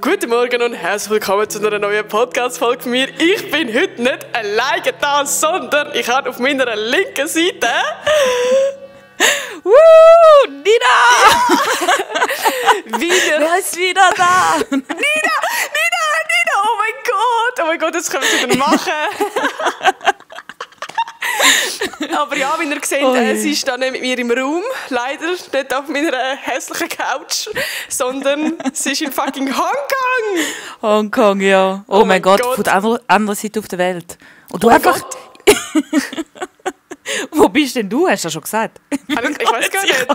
Guten Morgen und herzlich willkommen zu einer neuen Podcast-Folge von mir. Ich bin heute nicht alleine da, sondern ich habe auf meiner linken Seite... Nina! wieder... Wer ist wieder da? Nina! Oh mein Gott, das können wir wieder machen. Aber ja, wie ihr seht, sie ist da nicht mit mir im Raum. Leider nicht auf meiner hässlichen Couch, sondern sie ist in fucking Hongkong. Hongkong, ja. Oh mein Gott, von der anderen Seite auf der Welt. Und du einfach... Wo bist denn du? Hast du das schon gesagt? Ich weiß gar nicht.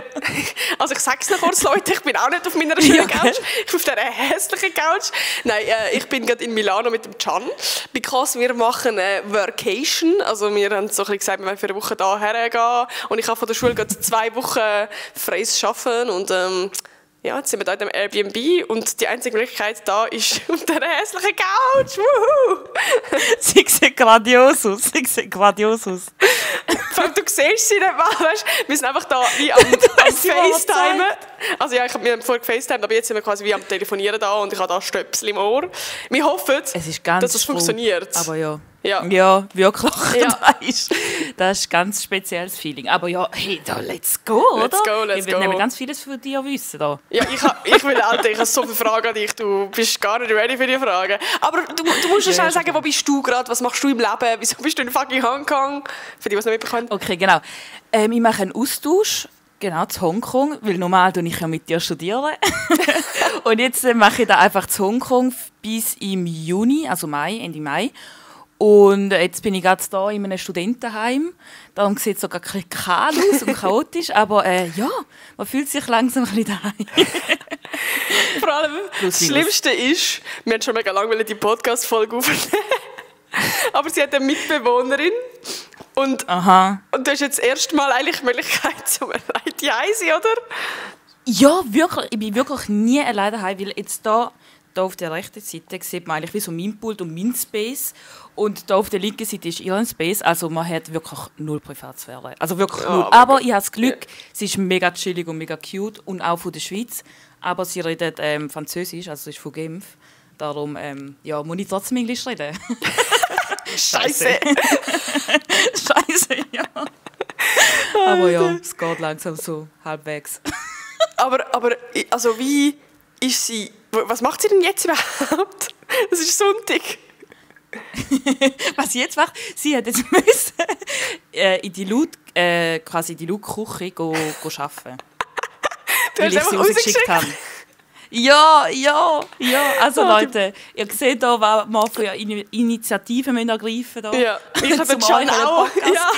Also ich sage es noch kurz, Leute, ich bin auch nicht auf meiner schönen Couch. Ich bin auf dieser hässlichen Couch. Nein, ich bin gerade in Milano mit dem Can, because wir machen eine Workation. Also wir haben so ein bisschen gesagt, wir wollen für eine Woche da hergehen. Und ich habe von der Schule gerade 2 Wochen freies Arbeiten und ja, jetzt sind wir hier in einem Airbnb und die einzige Möglichkeit da ist auf dieser hässlichen Couch. Wuhu! Sie sieht grandios aus. Vor allem, du siehst sie nicht mal, weißt? Wir sind einfach da wie am FaceTimen. Also ja, wir haben vorher gefacetimed, aber jetzt sind wir quasi wie am Telefonieren da und ich habe da Stöpsel im Ohr. Wir hoffen, dass es funktioniert. Aber ja. Ja, ja wirklich. Ja. Das ist ein ganz spezielles Feeling. Aber ja, hey, da, let's go, oder? Ich will nämlich ganz vieles von dir wissen. Da. Ja, ich habe so viele Fragen an dich, du bist gar nicht ready für die Fragen. Aber du musst ja schnell sagen, wo bist du gerade, was machst du im Leben, wieso bist du in fucking Hongkong? Für die, die es nicht mitbekommen. Okay, genau. Ich mache einen Austausch. Genau, zu Hongkong, weil normal studiere ich ja mit dir studieren. Und jetzt mache ich da einfach zu Hongkong bis im Juni, also Ende Mai. Und jetzt bin ich gerade hier in einem Studentenheim. Darum sieht es sogar ein bisschen kahl aus und chaotisch. Aber ja, man fühlt sich langsam ein bisschen daheim. Vor allem, das Schlimmste ist, wir haben schon mega lange die Podcast-Folge aufnehmen. Aber sie hat eine Mitbewohnerin. Und du hast jetzt das erste Mal eigentlich die Möglichkeit, zum alleine zu sein, oder? Ja, wirklich. Ich bin wirklich nie alleine daheim, weil jetzt hier auf der rechten Seite sieht man eigentlich wie so mein Pult und mein Space. Und hier auf der linken Seite ist ihr Space. Also man hat wirklich null Privatsphäre. Also wirklich null. Aber ich habe das Glück, sie ist mega chillig und mega cute und auch von der Schweiz. Aber sie redet Französisch, also sie ist von Genf. Darum ja, muss ich trotzdem Englisch reden. Scheiße, ja. Aber ja, es geht langsam so halbwegs. aber also wie ist sie... Was macht sie denn jetzt überhaupt? Es ist Sonntag. Was sie jetzt macht? Sie hat jetzt müssen in die Laut-Küche arbeiten. Weil ich sie rausgeschickt habe. Ja. Also Leute, ihr seht hier, was wir für Initiativen ergreifen müssen. Ja, ich habe den Can auch. Ja,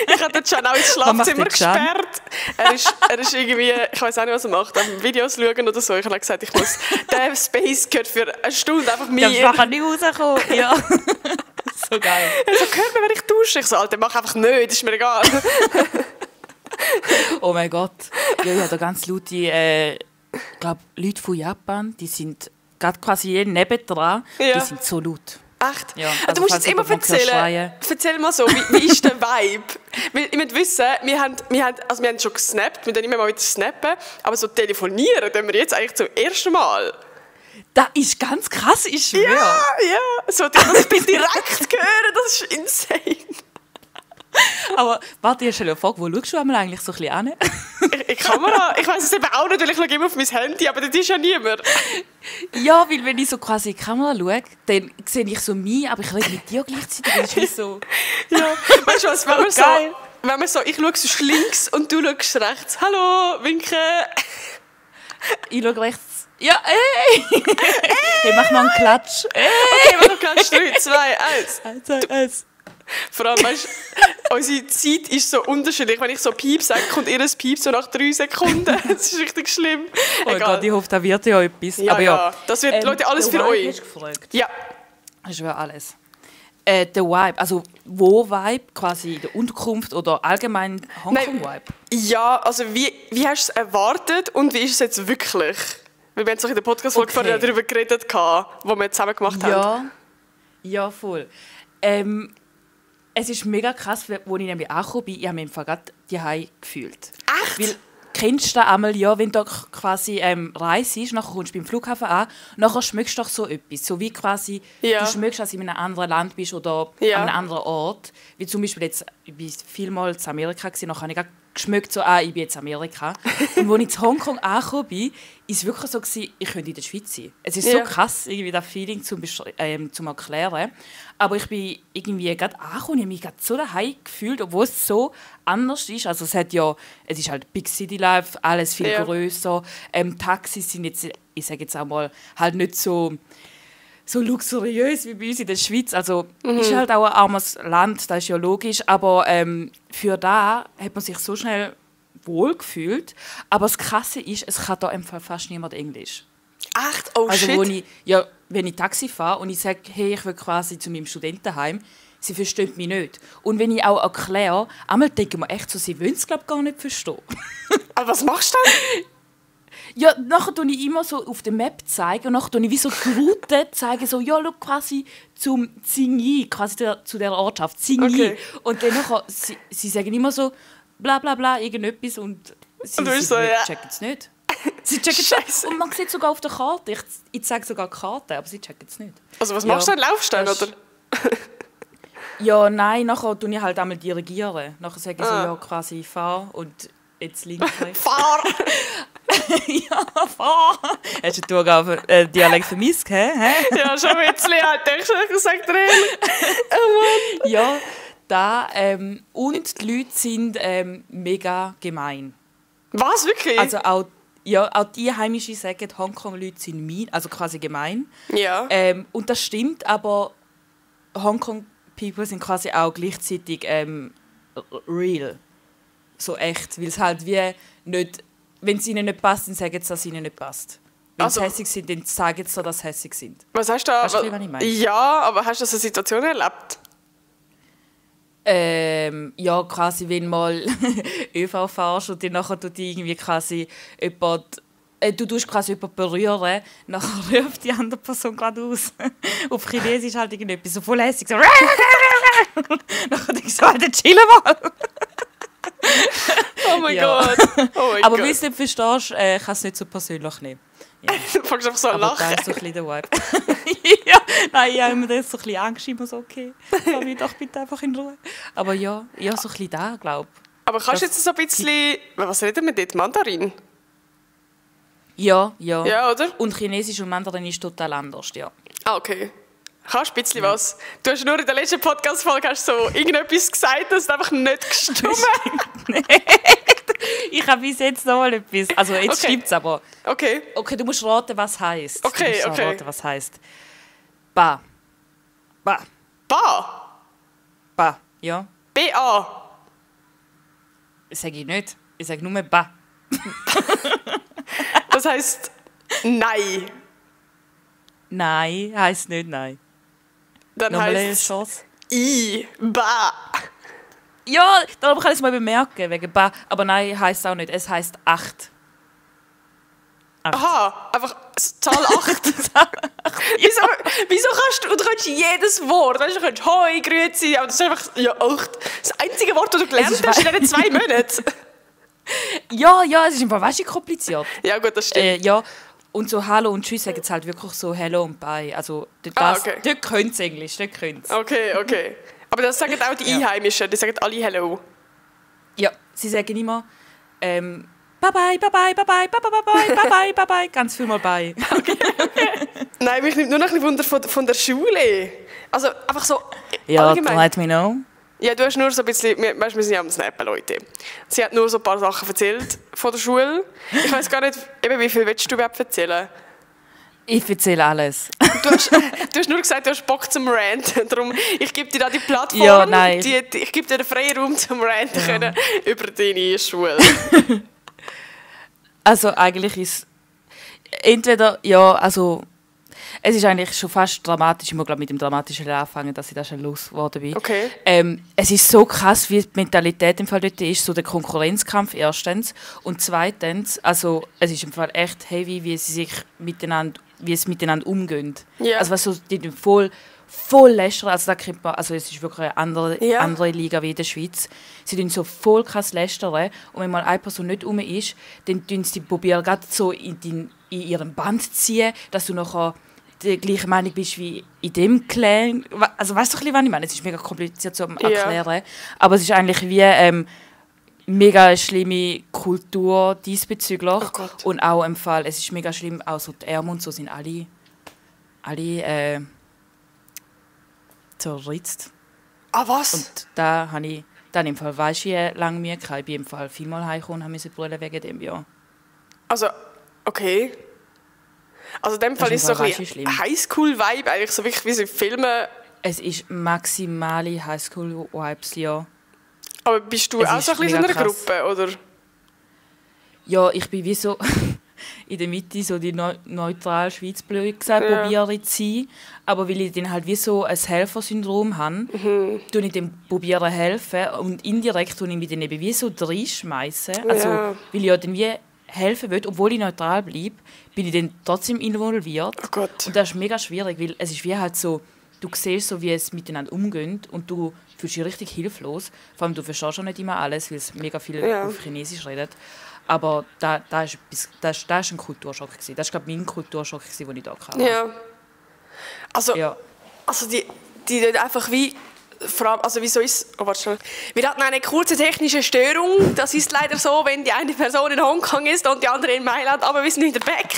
ich habe den Can auch ins Schlafzimmer gesperrt. Er ist irgendwie, ich weiß auch nicht, was er macht, am Videos schauen oder so. Ich habe gesagt, der Space gehört für eine Stunde einfach mir. Ja, ich kann nicht rauskommen. Ja. So geil. Er so, hört mir, wenn ich dusche. Ich so, Alter, mach einfach nicht, ist mir egal. Oh mein Gott. Ja, ich habe da ganz laute... Ich glaube, Leute von Japan, die sind gerade quasi nebendran, die sind so laut. Echt? Ja, also du musst jetzt immer erzählen. Erzähl mal so, wie ist der Vibe? Weil ich möchte wissen, wir haben schon gesnappt, wir können immer mal wieder snappen, aber so telefonieren tun wir jetzt eigentlich zum ersten Mal. Das ist ganz krass, ich schwöre. Ja. So, dass ich dich direkt höre, das ist insane. Aber warte, ich stelle eine Frage, wo schaust du einmal eigentlich so ein bisschen an? In Kamera? Ich weiss es eben auch nicht, weil ich schaue immer auf mein Handy, aber das ist ja niemand. Ja, weil wenn ich so quasi in die Kamera schaue, dann sehe ich so mich, aber ich rede mit dir gleichzeitig. Das ist wie so... Ja, weißt du was, wenn man so, ich schaue so links und du schaust rechts. Hallo, winke. Ich schaue rechts. Ja, ey! Hey, mach mal einen Klatsch. Okay, mach noch einen Klatsch. 3, 2, 1. 1. Vor allem, weißt du, unsere Zeit ist so unterschiedlich. Wenn ich so Piep sage, kommt ihr ein Piep so nach 3 Sekunden. Das ist richtig schlimm. Oh Gott, ich hoffe, da wird ja etwas. Ja, aber ja. Das wird, Leute, alles für euch. Hast du gefragt? Ja. Ich schwöre alles. Der Vibe, also wo Vibe? Quasi in der Unterkunft oder allgemein Hongkong-Vibe? Ja, also wie hast du es erwartet und wie ist es jetzt wirklich? Weil wir haben so in der Podcast-Folge vorher darüber geredet, wo wir zusammen gemacht haben. Ja, voll. Es ist mega krass, als ich nämlich angekommen bin, ich habe mich gerade daheim gefühlt. Echt? Weil kennst du das einmal, ja, wenn du quasi reist, nachher kommst du beim Flughafen an, nachher schmeckst du doch so etwas. So wie quasi, du schmeckst, dass du in einem anderen Land bist oder an einem anderen Ort. Wie zum Beispiel jetzt, ich war vielmals in Amerika, nachher habe ich geschmeckt, so, ich bin jetzt in Amerika. Und als ich in Hongkong angekommen bin, war es wirklich so, ich könnte in der Schweiz sein. Es ist so krass, irgendwie das Feeling zum Erklären. Aber ich bin irgendwie gerade angekommen, ich habe mich gerade so daheim gefühlt, obwohl es so anders ist. Also es ist halt Big City Life, alles viel grösser. Taxis sind jetzt, ich sage jetzt auch mal, halt nicht so luxuriös wie bei uns in der Schweiz. Also ist halt auch ein armes Land, das ist ja logisch. Aber für da hat man sich so schnell wohl gefühlt. Aber das Krasse ist, es kann da im Fall fast niemand Englisch. Echt? Oh also, shit. Wenn ich Taxi fahre und ich sage, hey, ich will quasi zu meinem Studentenheim, sie verstehen mich nicht. Und wenn ich auch erkläre, einmal denken wir echt so, sie wollen es, glaube ich, gar nicht verstehen. Aber was machst du dann? Ja, nachher zeige ich immer so auf der Map zeigen und nachher zeige ich wie so die Route zeigen, so, ja, schau quasi zum Tsingy, quasi zu der Ortschaft, Tsingy. Okay. Und dann nachher, sie sagen immer so, bla bla bla, irgendetwas und sie checken es nicht. Sie checken es nicht. Und man sieht sogar auf der Karte, ich zeige sogar die Karte, aber sie checken es nicht. Also was machst du dann? Laufst du dann, oder? Ja, nein, nachher tue ich halt einmal dirigieren. Nachher sage ich so, ja, quasi fahr und jetzt links. Fahr! Ja, fahr! Hast du auf Dialekt vermisst, hä? Ja, schon ein bisschen, ich sage dir ehrlich. Oh Mann. Ja, da, und die Leute sind mega gemein. Was, wirklich? Also auch die Einheimischen sagen, Hongkong-Leute sind mean, also quasi gemein. Ja. Und das stimmt, aber Hongkong-People sind quasi auch gleichzeitig real. So echt, weil es halt wie nicht, wenn es ihnen nicht passt, dann sagen sie, dass es ihnen nicht passt. Wenn sie hässig sind, dann sagen sie, dass sie hässig sind. Was hast du da? Weißt du, was ich meine? Ja, aber hast du so eine Situation erlebt? Ja, quasi, wenn mal ÖV fährst und dann nachher tut irgendwie quasi jemand, du tust quasi jemanden berühren, nachher ruft die andere Person gerade aus. Auf Chinesisch halt irgendetwas so voll hässig, so nachher denkst du so, Alter, chill mal. Oh mein Gott. Oh mein aber Gott. wenn du es nicht verstehst, kannst du es nicht so persönlich nehmen. Ja. Du fängst einfach so an lachen. Aber das ist so ein bisschen der Vibe. Ja, nein, ich habe mir das so ein bisschen angeschrieben, so okay, lass mich doch bitte einfach in Ruhe. Aber ja, so ein bisschen da, glaube ich. Aber kannst du jetzt so ein bisschen, was reden wir dort, Mandarin? Ja. Ja, oder? Und Chinesisch und Mandarin ist total anders, ja. Ah, okay. Kannst du ein bisschen was? Du hast nur in der letzten Podcast-Folge so irgendetwas gesagt, das ist einfach nicht gestimmt. Ich habe bis jetzt noch mal etwas. Also jetzt stimmt's aber. Okay, du musst raten, was heisst. Okay. Raten, was heisst. Ba. Ba? Ba, ja. B-A? Sage ich nicht. Ich sage nur Ba. Das heisst Nein. Nein, heisst nicht Nein. Dann heisst I. Ba. Ja, darum kann ich es mal bemerken, wegen Ba. Aber nein, heisst auch nicht. Es heisst 8. Aha, einfach Zahl 8. Wieso kannst du jedes Wort, weißt du, kannst Hoi, Grüezi, aber das ist einfach, 8. Das einzige Wort, das du gelernt hast in diesen 2 Monaten. Ja, es ist einfach weißt du, kompliziert. Ja gut, das stimmt. Ja, und so Hallo und Tschüss sagen sie halt wirklich so Hello und Bye. Also dort können sie Englisch, dort können sie. Okay. Aber das sagen auch die Einheimischen, die sagen alle Hello. Ja, sie sagen immer Bye-bye, bye-bye, bye-bye, bye-bye, bye-bye, bye-bye, ganz viel mal Bye. Okay. Nein, mich nimmt nur noch ein bisschen Wunder von der Schule. Also einfach so allgemein. Ja, let me know. Ja, du hast nur so ein bisschen, weißt, wir sind ja am Snappen, Leute. Sie hat nur so ein paar Sachen erzählt von der Schule. Ich weiß gar nicht, wie viel willst du überhaupt erzählen? Ich erzähle alles. Du hast nur gesagt, du hast Bock zum Ranten. Darum, ich gebe dir da die Plattform. Ja, nein. Ich gebe dir den freien Raum zum Ranten können über deine Schule. Also eigentlich ist entweder, es ist eigentlich schon fast dramatisch. Ich muss mit dem Dramatischen anfangen, dass ich da schon losgeworden bin. Okay. Es ist so krass, wie die Mentalität im Fall dort ist, so der Konkurrenzkampf erstens. Und zweitens, also es ist im Fall echt heavy, wie es miteinander umgehen. Yeah. Also weißt du, die voll voll lästern. Also, da kriegt man, also es ist wirklich eine Ja. andere Liga wie in der Schweiz. Sie tun so voll krass lästern. Und wenn mal eine Person nicht rum ist, dann tun sie probieren, gerade so in ihrem Band zu ziehen, dass du nachher die gleiche Meinung bist wie in dem Clan. Also weißt du, was ich meine? Es ist mega kompliziert zu erklären. Aber es ist eigentlich wie mega schlimme Kultur diesbezüglich. Oh Gott. Und auch im Fall, es ist mega schlimm, auch so die Arme und so sind alle zerritzt. Ah, was? Und da habe ich dann im Fall, weißt du, wie lange mir ich bin im Fall viermal heimgekommen und habe mich brüllen wegen dem Jahr. Also, okay. Also in dem Fall ist ist es so ein im Fall bisschen Highschool-Vibe, eigentlich so wirklich wie so in Filmen. Es ist maximale Highschool-Vibes, ja. Aber bist du Es auch ist so ein bisschen in mega einer krass. Gruppe, oder? Ja, ich bin wie so in der Mitte so die neutrale Schweiz, blöd gesagt, Ja. probiere zu sein. Aber weil ich dann halt wie so ein Helfersyndrom habe, tue ich dem probieren helfen und indirekt tue ich mich dann eben wie so reinschmeißen. Also, Ja. weil ich ja dann wie helfen will, obwohl ich neutral bleibe, bin ich dann trotzdem involviert. Oh Gott. Und das ist mega schwierig, weil es ist wie halt so, du siehst so, wie es miteinander umgeht und du fühlst dich richtig hilflos. Vor allem, du verstehst auch nicht immer alles, weil es mega viel Ja. auf Chinesisch redet. Aber da ist ein Kulturschock gewesen. Das war, glaube ich, mein Kulturschock, den ich da hatte. Ja. Also, Ja. also die dort einfach wie... Vor allem, also wieso ist... Oh, warte schnell. Wir hatten eine kurze technische Störung. Das ist leider so, wenn die eine Person in Hongkong ist und die andere in Mailand, aber wir sind in der Back.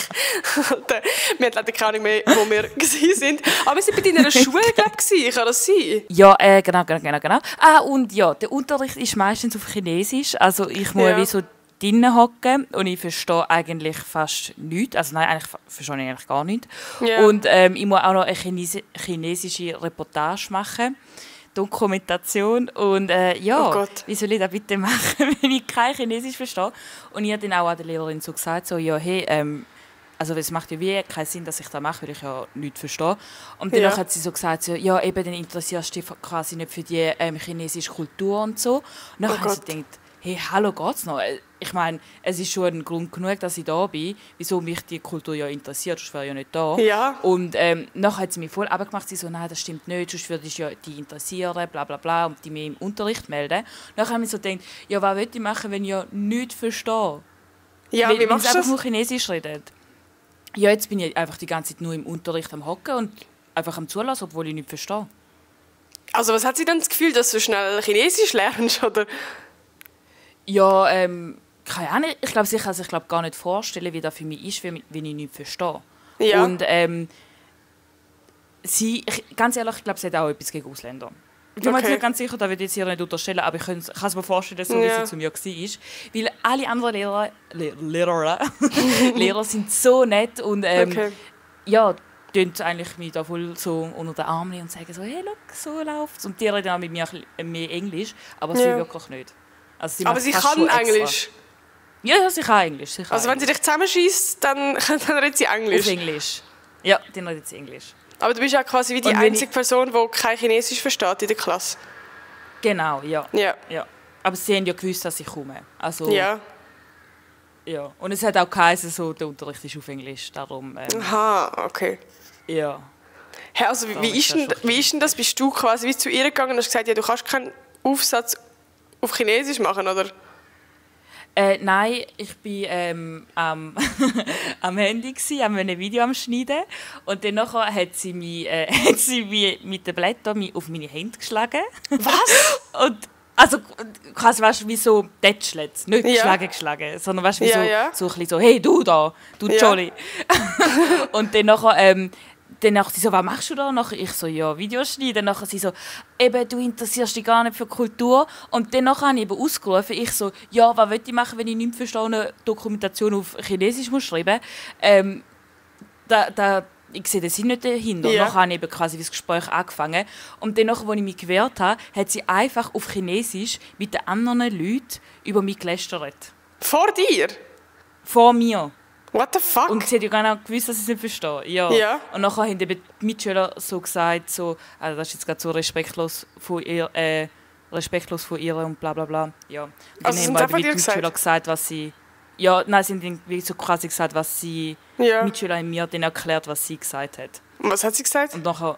Wir hatten leider keine Ahnung mehr, wo wir sind. Aber wir sind bei deiner Schule, glaube ich, kann das sein? Ja, genau. Ah, und ja, der Unterricht ist meistens auf Chinesisch. Also ich muss Ja. wie so drinnen hocken und ich verstehe eigentlich fast nichts. Also nein, eigentlich verstehe ich eigentlich gar nichts. Ja. Und ich muss auch noch eine chinesische Reportage machen. Dokumentation und ja, Oh Gott. wie soll ich das bitte machen, wenn ich kein Chinesisch verstehe? Und ich habe dann auch an der Lehrerin so gesagt, so, ja, hey, also es macht ja wie keinen Sinn, dass ich das mache, weil ich ja nichts verstehe. Und danach Ja. hat sie so gesagt, so, ja, eben, dann interessierst du dich quasi nicht für die chinesische Kultur und so. Und dann habe ich so Gott. gedacht, hey, hallo, geht's noch? Ich meine, es ist schon ein Grund genug, dass ich da bin, wieso mich die Kultur ja interessiert, sonst wäre ich ja nicht da. Ja. Und nachher hat sie mich voll abgemacht, sie so, nein, das stimmt nicht, sonst würde ich ja die interessieren, bla bla bla, und die mich im Unterricht melden. Nachher habe ich so gedacht, ja, was will ich machen, wenn ich ja nichts verstehe? Ja, wie Wenn machst sie du einfach das? nur Chinesisch reden. Ja, jetzt bin ich einfach die ganze Zeit nur im Unterricht am Hocken und einfach am Zulassen, obwohl ich nichts verstehe. Also was hat sie dann das Gefühl, dass du schnell Chinesisch lernst, oder? Ja, keine Ahnung. Ich glaube, sie kann sich gar nicht vorstellen, wie das für mich ist, wenn ich nichts verstehe. Ja. Und ganz ehrlich, ich glaube, sie hat auch etwas gegen Ausländer. Ich bin mir jetzt Okay. nicht ganz sicher, da würde ich jetzt hier nicht unterstellen, aber ich kann es mir vorstellen, so wie Ja. sie zu mir war. Weil alle anderen Lehrer sind so nett und Okay. ja, tun eigentlich mich da voll so unter den Arm nehmen und sagen so, hey, look, so läuft's. Und die reden auch mit mir ein bisschen mehr Englisch, aber sie Ja. wirklich nicht. Also Aber macht sie fast kann schon extra. Englisch. Ja, sie kann Englisch. Sie kann Also wenn sie dich zusammenschießt, dann redet sie Englisch. auf Englisch. Ja, dann redet sie Englisch. Aber du bist ja quasi wie die Und wenn einzige Person, die kein Chinesisch versteht in der Klasse. Genau, ja. Ja. Ja. Aber sie haben ja gewusst, dass ich komme. Also, Ja. ja. Und es hat auch geheißen, so, der Unterricht ist auf Englisch. Darum, Aha, okay. ja. Hey, also Darum wie ist ist, das schon wie ist denn das? Bist du quasi wie zu ihr gegangen und hast gesagt, ja, du kannst keinen Aufsatz auf Chinesisch machen, oder? Nein, ich war am Handy, am einem Video am Schneiden. Und dann nachher hat sie mich mit dem Blätter auf meine Hände geschlagen. Was? Und, also quasi, weißt du, wie so tätschelt. Nicht Ja. geschlagen, sondern weißt du, wie Ja, so, ja. so ein bisschen so, hey, du da, du Ja. Jolly. Und dann nachher, sie so, was machst du da? Nachher ich so, ja, Videos schneiden. Nachher sie so, eben, du interessierst dich gar nicht für Kultur. Und dann nachher habe ich eben ausgerufen, ich so, ja, was will ich machen, wenn ich nichts verstehe, eine Dokumentation auf Chinesisch muss schreiben. Ich sehe den Sinn nicht dahinter. Ja. Nachher habe ich eben quasi das Gespräch angefangen. Und dann, als ich mich gewehrt habe, hat sie einfach auf Chinesisch mit den anderen Leuten über mich gelästert. Vor dir? Vor mir. What the fuck? Und sie hat ja gar nicht gewusst, dass ich es nicht verstehe. Ja. Ja. Und nachher haben eben die Mitschüler so gesagt, so, also das ist jetzt gerade so respektlos von ihr und bla bla bla. Ja. Und dann Also, haben sind wir sie eben von die dir Mitschüler gesagt, was sie... Ja, nein, sie haben irgendwie so quasi gesagt, was sie... Ja. Mitschüler in mir dann erklärt, was sie gesagt hat. Und was hat sie gesagt? Und nachher...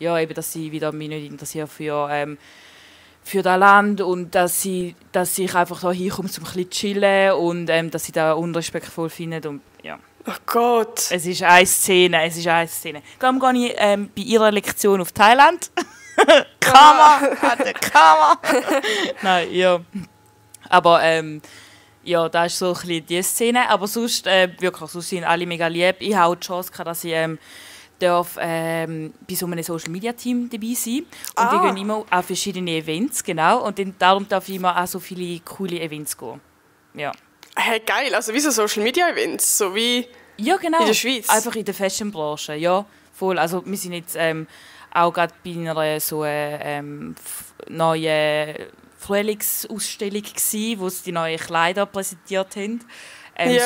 ja, eben, dass sie wieder mich nicht interessieren für das Land und dass ich einfach da hinkomme, um ein bisschen zu chillen und dass sie das unrespektvoll finden und ja. Oh Gott. Es ist eine Szene. Darum gehe ich bei ihrer Lektion auf Thailand. Come on! Nein, ja. Aber ja, das ist so ein bisschen die Szene. Aber sonst, wirklich, sonst sind alle mega lieb. Ich habe auch die Chance gehabt, dass ich darf bei so einem Social-Media-Team dabei sein. Und die gehen immer an verschiedene Events, genau. Und darum darf ich immer an so viele coole Events gehen. Ja. Hey, geil. Also wie so Social-Media-Events, so wie ja, genau. in der Schweiz? Einfach in der Fashion-Branche, ja, voll. Also wir sind jetzt auch gerade bei einer so neuen Frühlingsausstellung gsi, wo sie die neuen Kleider präsentiert haben.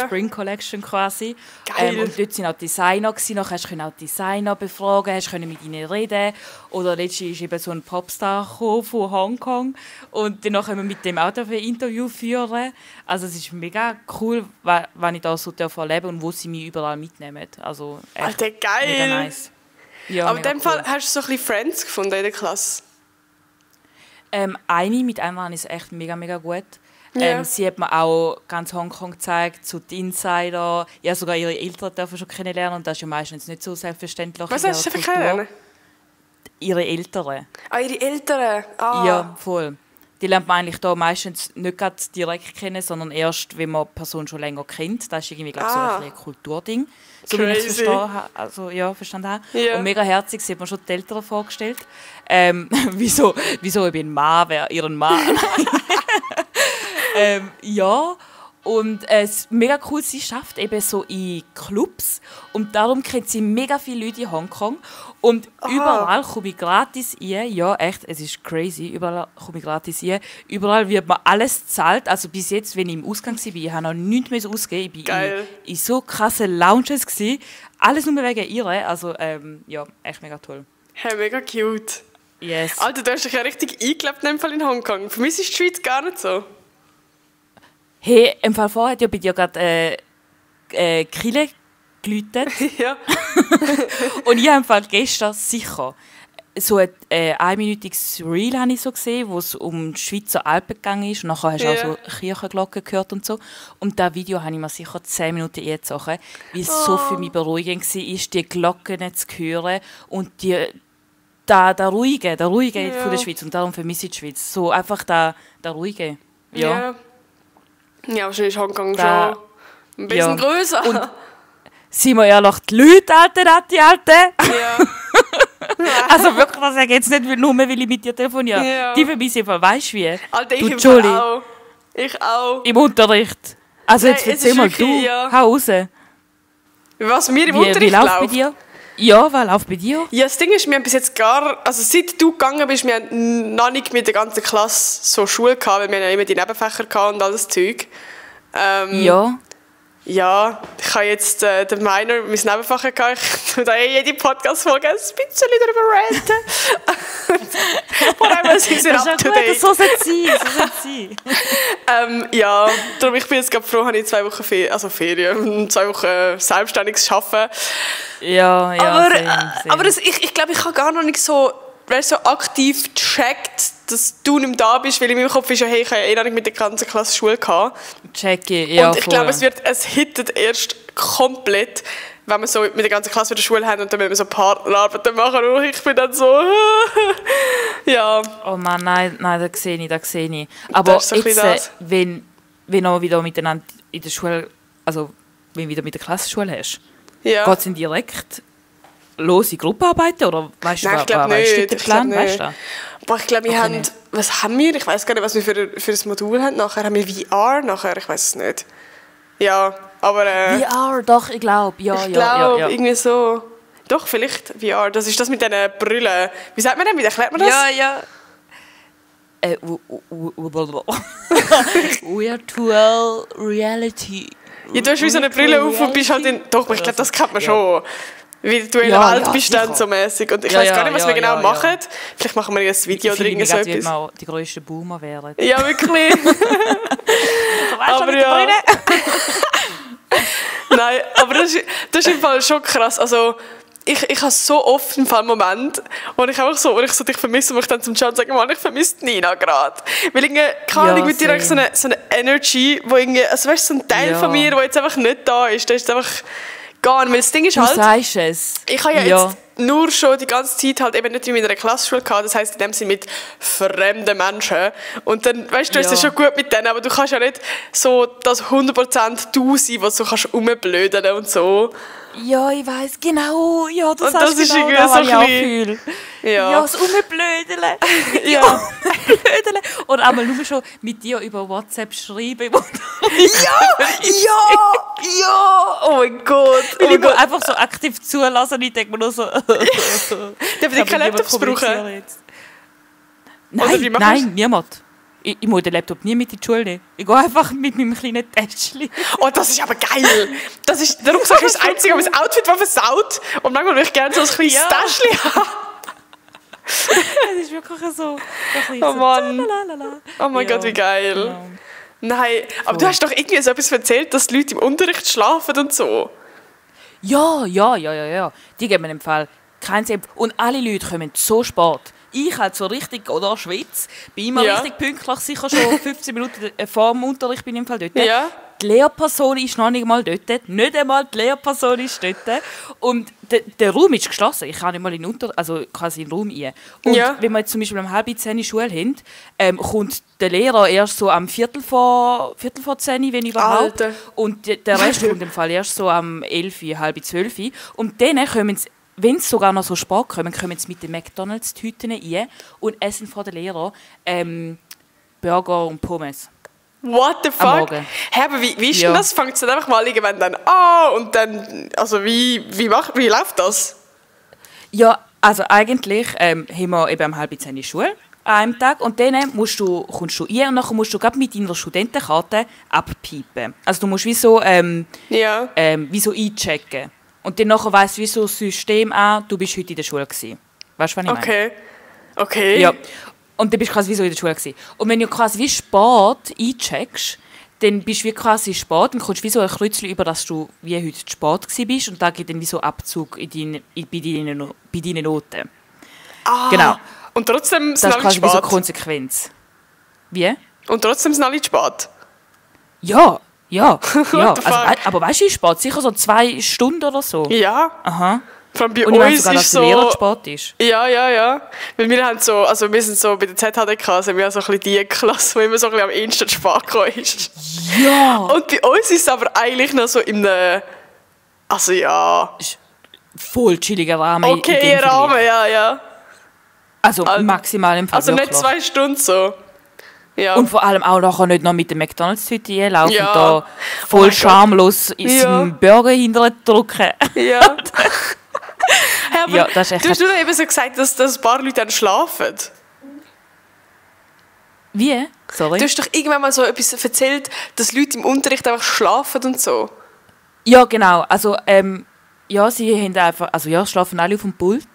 Spring Collection quasi. Geil. Und dort waren auch Designer gsi. Nachher konntest du auch Designer befragen, konntest mit ihnen reden. Oder letztens ist eben so ein Popstar von Hongkong und dann können wir mit dem auch ein Interview führen. Also es ist mega cool, wenn ich das so erlebe und wo sie mich überall mitnehmen. Also echt Alter, geil. mega nice. Ja, aber in dem cool. Fall hast du so ein bisschen Friends gefunden in der Klasse? Mit einer habe ich es echt mega, mega gut. Ja. Sie hat mir auch ganz Hongkong gezeigt, zu den Insider. Ja, sogar ihre Eltern dürfen schon kennenlernen und das ist ja meistens nicht so selbstverständlich. Was hast du kennenlernen? Ihre Eltern. Ah, ihre Eltern? Ah. Ja, voll. Die lernt man eigentlich da meistens nicht gerade direkt kennen, sondern erst, wenn man die Person schon länger kennt. Das ist irgendwie, glaube ich, so ein Kulturding. So wie ich es verstanden habe. Ja. Und mega herzig, sie hat mir schon die Eltern vorgestellt. Wieso ich ein Mann wäre, ihren Mann. Ja, und es mega cool, sie schafft eben so in Clubs und darum kennt sie mega viele Leute in Hongkong und überall komme ich gratis rein. Ja, echt, es ist crazy, überall komme ich gratis rein. Überall wird mir alles gezahlt, also bis jetzt, wenn ich im Ausgang war, ich habe noch nichts mehr ausgegeben, ich war in so krassen Lounges gewesen. Alles nur wegen ihr, also ja, echt mega toll. Hey, mega cute. Yes. Alter, du hast dich ja richtig eingelebt in dem Fall in Hongkong. Für mich ist die Schweiz gar nicht so. Hey, im Fall vorher hat ja bei dir gerade Krille geläutet. Ja. Und ich habe im Fall gestern sicher so ein einminütiges Reel habe ich so gesehen, wo es um die Schweizer Alpen gegangen ist. Und nachher hast du auch so Kirchenglocken gehört und so. Und das Video habe ich mir sicher 10 Minuten eingezogen, weil es so für mich beruhigend war, die Glocken zu hören und der Ruhige von der Schweiz. Und darum vermisse ich die Schweiz. So einfach der Ruhige. Ja. Ja, wahrscheinlich ist Hongkong schon ein bisschen grösser. Und sind wir ehrlich, die Leute, die Alten. Ja. Also wirklich, das sage ich jetzt nicht nur, weil ich mit dir telefoniere. Ja. Die vermisse ich, weißt du wie? Alter, du, ich im Fall auch. Ich auch. Im Unterricht. Also jetzt erzähl mal wirklich, du, hau raus. Was, wir im Unterricht Wie läuft bei dir? Ja, was läuft bei dir? Ja, das Ding ist, wir haben bis jetzt also seit du gegangen bist, wir haben noch nicht mit der ganzen Klasse so Schule gehabt, weil wir haben ja immer die Nebenfächer gehabt und all das Zeug. Ja. Ja, ich habe jetzt den Minor, mein Nebenfach gehabt. Ich tue da jede Podcast-Folge ein bisschen darüber ranten. Vor allem, sie sind up to date. So soll es sein. Ja, darum ich bin jetzt gerade froh, habe ich 2 Wochen Ferien, 2 Wochen selbstständiges Arbeiten. Ja, aber same. aber ich glaube, ich habe gar noch nicht so aktiv gecheckt, dass du nicht mehr da bist, weil in meinem Kopf ist ja, hey, ich habe ja noch nicht mit der ganzen Klasse Schule gehabt. Checke, ja, und ich glaube, es hittet erst komplett, wenn wir so mit der ganzen Klasse wieder Schule haben und dann müssen wir so Partnerarbeiten machen und ich bin dann so, ja. Oh Mann, nein, das sehe ich. Aber so jetzt, wenn wir wieder miteinander in der Schule, also wenn du wieder mit der Klasse Schule hast, Ja. geht es in direkt lose Gruppenarbeiten oder weißt du, Nein, ich glaube weißt du nicht. den Plan? Weißt du? Aber ich glaube, wir haben, was haben wir? Ich weiß gar nicht, was wir für das Modul haben. Nachher haben wir VR, ich weiß es nicht. Ja, aber VR, doch, ich glaube. Ja, ich glaube, irgendwie so. Doch, vielleicht VR. Das ist das mit diesen Brillen. Wie sagt man denn? Wie erklärt man das? Ja. Virtual Reality. Ja, du hast wie so eine Brille auf und bist halt in... Doch, ich glaube, das kennt man schon. Wie du in der Welt bist dann so mäßig. Und ich weiß gar nicht, was wir genau machen. Vielleicht machen wir ein Video oder irgend so etwas. Wie wir die grössten Boomer wären. Ja, wirklich. Aber ja. Nein, aber das ist im Fall schon krass. Also, ich habe so oft im Fall Moment, wo ich einfach so, wo ich so dich vermisse und mich dann zum John sage, Mann, ich vermisse Nina gerade. Weil irgendwie, keine Ahnung, mit dir eigentlich so eine Energy, wo irgendwie, also weißt du, so ein Teil von mir, der jetzt einfach nicht da ist, der ist einfach gar nicht. Weil das Ding ist halt, du sagst es. Ich habe ja jetzt nur schon die ganze Zeit halt eben nicht in meiner Klassschule gehabt, das heisst in dem Sinne mit fremden Menschen. Und dann, weißt du, ist es schon gut mit denen, aber du kannst ja nicht so das 100% du sein, was du kannst rumblödeln und so. Ja, ich weiss, genau. Ja, das und das ist irgendwie so ein bisschen... Ja, das Rumblödeln. Ja. Blödeln. Oder einmal nur schon mit dir über WhatsApp schreiben. Ja! Oh mein Gott! Weil ich muss einfach so aktiv zulassen und ich denke mir nur so... Darf ich keinen Laptop brauchen? Nein, niemand. Ich muss den Laptop nie mit in die Schule nehmen. Ich gehe einfach mit meinem kleinen Täschchen. Oh, das ist aber geil. Der Rucksack ist das Einzige, aber das Outfit war versaut. Und manchmal würde ich gerne so ein kleines Täschchen haben. Das ist wirklich so. Oh Mann. Oh mein Gott, wie geil. Genau. Nein, aber du hast doch irgendwie so etwas erzählt, dass die Leute im Unterricht schlafen und so. Ja. Die geben mir im Fall keinen Sinn. Und alle Leute kommen so spät. Ich halt so richtig, oder Schweiz, bin immer richtig pünktlich, sicher schon 15 Minuten vor dem Unterricht bin ich im Fall dort. Ja. Die Lehrperson ist noch nicht mal dort, nicht einmal die Lehrperson ist dort. Und der Raum ist geschlossen, ich kann nicht mal quasi in den Raum rein. Und wenn wir jetzt zum Beispiel um 9:30 Schule haben, kommt der Lehrer erst so am Viertel vor 10, wenn überhaupt. Alter. Und der Rest kommt im Fall erst so am 11, 11:30. Und dann kommen sie, wenn sie sogar noch so spät kommen sie mit den McDonalds-Tüten rein und essen von den Lehrern Burger und Pommes. What the fuck? Hey, aber wie ist denn das? Fängt es dann einfach mal irgendwann dann an und dann, also wie läuft das? Ja, also eigentlich haben wir eben um 9:30 Schule an einem Tag und dann kommst du rein und dann musst du gerade mit deiner Studentenkarte abpiepen. Also du musst wie so einchecken. Und dann weiss wie so das System an, du bist heute in der Schule gewesen. Weißt du, was ich meine? Okay. Ja. Und dann bist du quasi wie so in der Schule gewesen. Und wenn du quasi wie spät eincheckst, dann bist du wie quasi spät, dann kommst du wie so ein Kreuzchen über, dass du wie heute spät gewesen bist und da geht dann wie so Abzug bei deinen Noten. Ah, genau. Und trotzdem sind alle spät? Das ist quasi wie so eine Konsequenz. Wie? Und trotzdem sind alle spät? Ja. Also, aber weißt du, wie spät? Sicher so 2 Stunden oder so. Ja. Aha. Vor allem bei und uns sogar, ist so... Lehrer spät ist. Ja. Weil wir haben so, also wir sind so bei der ZHDK, sind wir so ein bisschen die Klasse, wo immer so ein bisschen am ehesten spät gekommen ist. Ja. Und bei uns ist es aber eigentlich noch so in einem... Also ja... Voll chilliger Rahmen. Okay, Rahmen, ja. Also maximal im Fall. Also nicht 2 Stunden so. Ja. Und vor allem auch nachher nicht noch mit der McDonalds-Tüte einlaufen und da voll schamlos in seinen Burger hinterdrücken. Ja. Aber das ist echt... Du hast nur eben so gesagt, dass ein paar Leute dann schlafen. Wie? Sorry? Du hast doch irgendwann mal so etwas erzählt, dass Leute im Unterricht einfach schlafen und so. Ja, genau. Also, sie haben einfach... Also ja, schlafen alle auf dem Pult.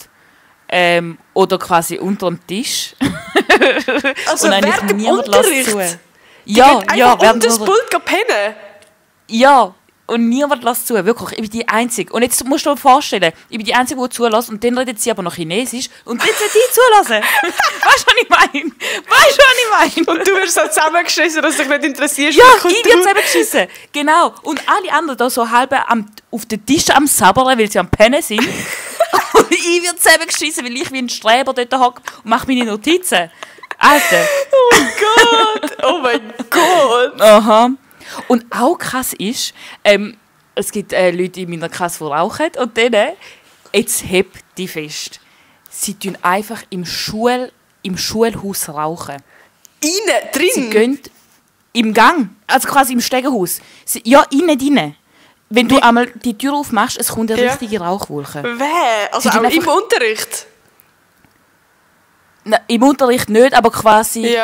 Oder quasi unter dem Tisch. Also und während dem Unterricht? Ja, während das Pult pennen? Ja, und niemand lässt zu, wirklich. Ich bin die Einzige. Und jetzt musst du dir vorstellen, ich bin die Einzige, die zulässt und dann redet sie aber noch Chinesisch und dann soll die zulassen. Weißt du, was ich meine? Und du wirst so zusammengeschissen, dass du dich nicht interessierst. Ja, ich werde zusammengeschissen. Genau. Und alle anderen da so halb auf den Tisch am Sabbern, weil sie am Pennen sind. Und ich werde zusammengeschissen, weil ich wie ein Streber dort hocke und mache meine Notizen. Alter. Oh mein Gott. Aha. Und auch krass ist, es gibt Leute in meiner Klasse, die rauchen und denen, jetzt hebt die fest, sie tun einfach im Schulhaus rauchen. Innen, drin? Sie gehen im Gang, also quasi im Stegenhaus. Innen drin. Wenn du einmal die Tür aufmachst, es kommt eine richtige Rauchwolke. Wer? Also auch im Unterricht? Nein, im Unterricht nicht, aber quasi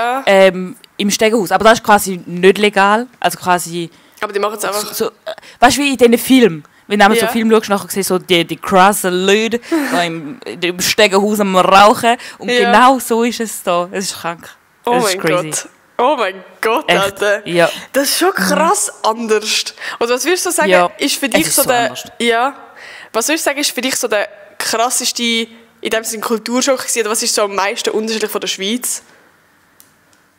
im Stegenhaus. Aber das ist quasi nicht legal. Also quasi... Aber die machen es einfach... So, weißt du, wie in diesen Filmen? Wenn du so Film schaust, nachher siehst du so die krassen Leute im Stegenhaus am Rauchen. Und genau so ist es da. Es ist krank. Oh mein Gott. Oh mein Gott, Alter. Ja. Das ist schon krass anders. Und was würdest du sagen, ist für dich so der... Anders. Ja. Was würdest du sagen, ist für dich so der krasseste, in dem Sinne Kulturschock gewesen? Oder was ist so am meisten unterschiedlich von der Schweiz?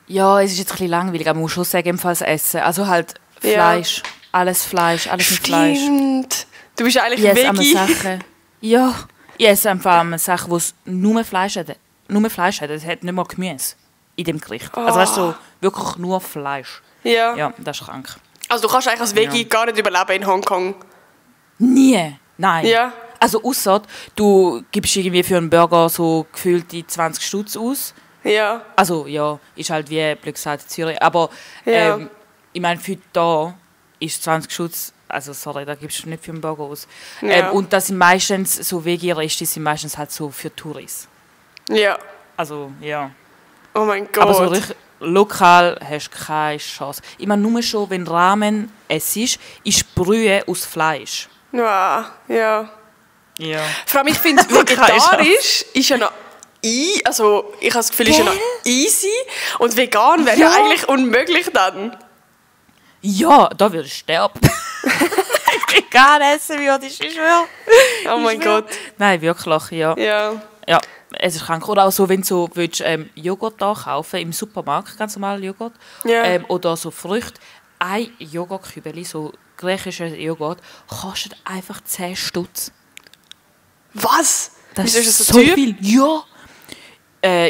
Ja, es ist jetzt ein bisschen langweilig, aber man muss schon sagen, ebenfalls Essen. Also halt Fleisch, alles mit Fleisch. Stimmt. Du bist eigentlich Ich esse Veggie. einmal Sachen. Ja, ich esse einfach einmal Sachen, wo es nur Fleisch hat. Nur Fleisch hat, es hat nicht mal Gemüse in dem Gericht. Also weißt du, so wirklich nur Fleisch. Ja. Ja, das ist krank. Also du kannst eigentlich als Veggie gar nicht überleben in Hongkong. Nie, nein. Ja. Also ausser, du gibst irgendwie für einen Burger so gefühlte 20 Stutz aus. Ja. Also ja, ist halt wie blöd gesagt in Zürich. Aber Ja. ich meine, für da ist 20 Stutz, also sorry, da gibst du nicht für einen Burger aus. Ja. Und das sind meistens, so Veggie-Reste sind meistens halt so für Touris. Ja. Also ja. Oh mein Gott. Aber so richtig lokal hast du keine Chance. Ich meine, nur schon, wenn Ramen es ist Brühe aus Fleisch. Ja. Ja. Ja. Vor allem, ich finde, vegetarisch ist ja noch also ich habe das Gefühl, ist ja noch easy. Und vegan wäre ja eigentlich unmöglich dann. Ja, da würde ich sterben. Ich vegan essen würde, ich schwöre. Oh mein Gott. Nein, wirklich, ja. Ja. Ja, es ist krank. Oder auch so, wenn du so willst, Joghurt da kaufen im Supermarkt, ganz normalen Joghurt, Ja. oder so Früchte, ein Joghurtkübeli, so griechischer Joghurt, kostet einfach 10 Stutz. Was? Das Wieso ist ist das so so teuer? viel. Ja.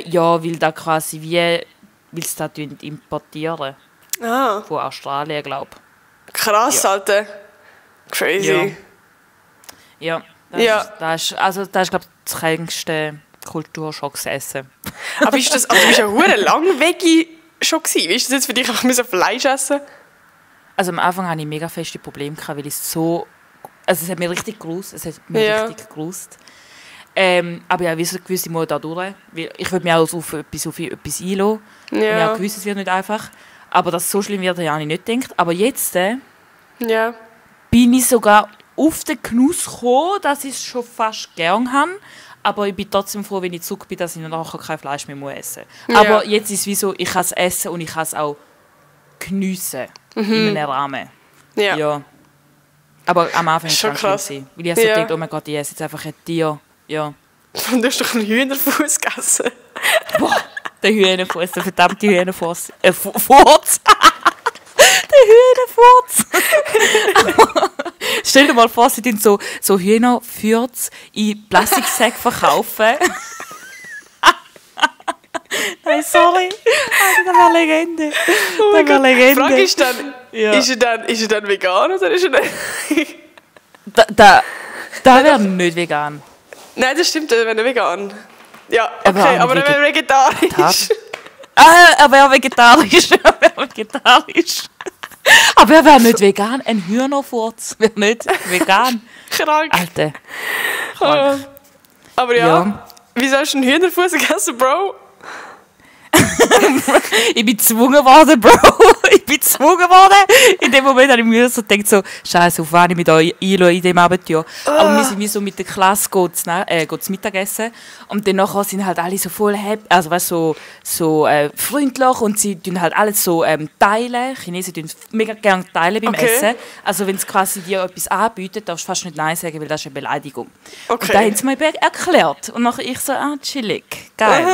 Ja, weil da quasi weil sie das importieren Ah, von Australien, glaube krass, Alter. Crazy. ich. Ja, Ja. das ist glaube ich, das kränkste Kulturschocks-Essen. Aber ist das, also du bist ja hure lang Veggie schon gewesen. Wie ist das jetzt für dich, einfach müssen Fleisch essen? Also am Anfang hatte ich mega feste Probleme, weil ich so... Also es hat mich richtig gerust, richtig gerust. Aber ja, wie so gewisse Mal da durch. Weil ich würde mich auch auf etwas einlassen. Ja. Und ich habe gewusst, es wird nicht einfach. Aber dass es so schlimm wird, habe ich nicht gedacht. Aber jetzt Ja. bin ich sogar auf den Genuss gekommen, dass ich es schon fast gern habe. Aber ich bin trotzdem froh, wenn ich zurück bin, dass ich nachher kein Fleisch mehr essen muss. Ja. Aber jetzt ist es wie so, ich kann es essen und ich kann es auch geniessen. In einem Rahmen. Ja. Ja. Aber am Anfang Schon war es ganz krass. schlimm. Weil ich so Ja. gedacht, oh mein Gott, ich esse jetzt einfach ein Tier. Ja. Und du hast doch einen Hühnerfuß gegessen. Boah, der Hühnerfuß, der verdammte Hühnerfuß. Furz! Der Hühnerfurz! Stell dir mal vor, sie tun so Hühnerfurz in Plastiksäcken verkaufen. Nein, sorry. Das wäre Legende. Oh mein Das wäre Gott. Legende. Die Frage ist dann, Ja. ist er dann vegan oder ist er dann... Da wäre nicht vegan. Nein, das stimmt, er wäre nicht vegan. Ja, Er wäre okay, auch aber nicht er wäre vegetarisch. Er wäre vegetarisch. Aber er wäre nicht vegan. Ein Hühnerfurz wäre nicht vegan. Krank. Alter. Oh. Aber ja, Ja. wieso hast du einen Hühnerfuß gegessen, Bro? Ich bin gezwungen worden, Bro. Ich bin gezwungen worden. In dem Moment habe ich mir so gedacht, so, Scheiße, auf wen ich mich da einlasse in diesem Abenteuer. Aber wir sind wie so mit der Klasse zu Mittagessen. Und dann nachher sind halt alle so voll happy, also weißt, so freundlich und sie tun halt alles so teilen. Chinesen tun mega gerne teilen beim Okay. Essen. Also wenn sie quasi dir etwas anbieten, darfst du fast nicht Nein sagen, weil das ist eine Beleidigung. Okay. Und da haben sie mir erklärt. Und nachher ich so, chillig, geil.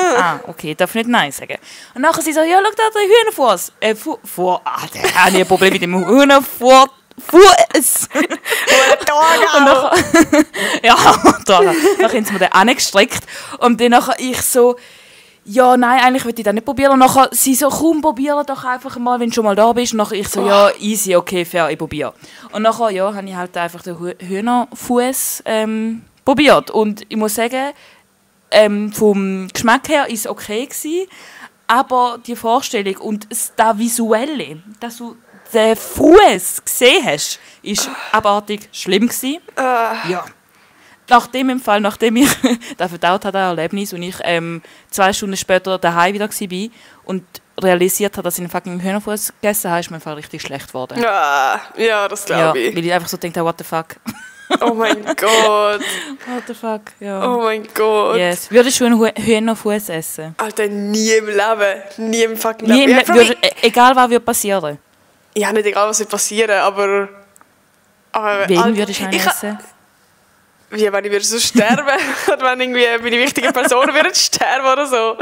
Okay, ich darf nicht Nein sagen. Und nachher sie so, ja, schau da, der Hühnerfuß. Da habe ich ein Problem mit dem Hühnerfuß. Und nachher, ja, nachher haben sie mir den angestreckt. Und dann nachher ich so, ja, nein, eigentlich will ich das nicht probieren. Und nachher sie so, komm, probiere doch einfach mal, wenn du schon mal da bist. Und nachher ich so, ja, easy, okay, fair, ich probiere. Und nachher, ja, habe ich halt einfach den Hühnerfuß probiert. Und ich muss sagen, vom Geschmack her war es okay gewesen, aber die Vorstellung und das Visuelle, dass du den Fuß gesehen hast, war abartig schlimm gewesen. Ja. Nachdem ich das verdaut habe, das Erlebnis, und ich 2 Stunden später daheim wieder war und realisiert habe, dass ich einen fucking Hühnerfuß gegessen habe, ist mir einfach richtig schlecht geworden. Ja, das Ja, glaube ich. weil ich einfach so denke, what the fuck. Oh mein Gott. What the fuck, ja. Oh mein Gott. Yes. Würdest du einen Hühnerfuß essen? Alter, nie im Leben. Nie im fucking Nie, Leben. egal was würde passieren. Ja, nicht egal, was wird passieren, aber Wen Alter, würdest du einen essen? wie wenn ich so sterben würde, oder wenn irgendwie meine wichtigen Personen würden sterben oder so.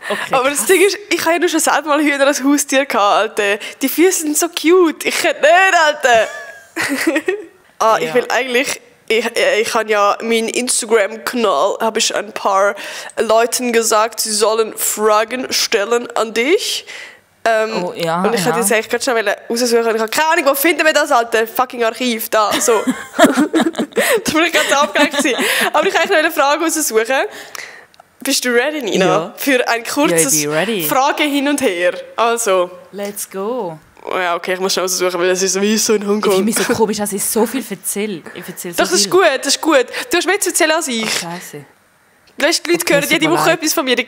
Okay, Aber das Ding ist, ich habe ja nur schon selten mal Hühner als Haustier gehabt, Alter. Die Füße sind so cute. Ich könnte nicht, Alter. Ich will eigentlich... Ich habe ja meinen Instagram-Kanal, habe ich ein paar Leuten gesagt, sie sollen Fragen stellen an dich. Und ich hätte jetzt eigentlich gerade schnell raussuchen und ich habe keine Ahnung, wo finden wir das, alte fucking Archiv, da, so. Da war ich ganz abgelenkt gewesen. Aber ich wollte eine Frage raussuchen. Bist du ready, Nina? Ja. Für ein kurzes Frage hin und her. Also. Let's go. Oh ja, okay, ich muss schnell raussuchen, weil es ist so in Hongkong. Ich finde mich so komisch, dass ich so viel erzähle. Doch, das ist gut, das ist gut. Du hast mehr zu erzählen als ich. Scheiße. Weißt, die Leute hören jede Woche etwas von mir, die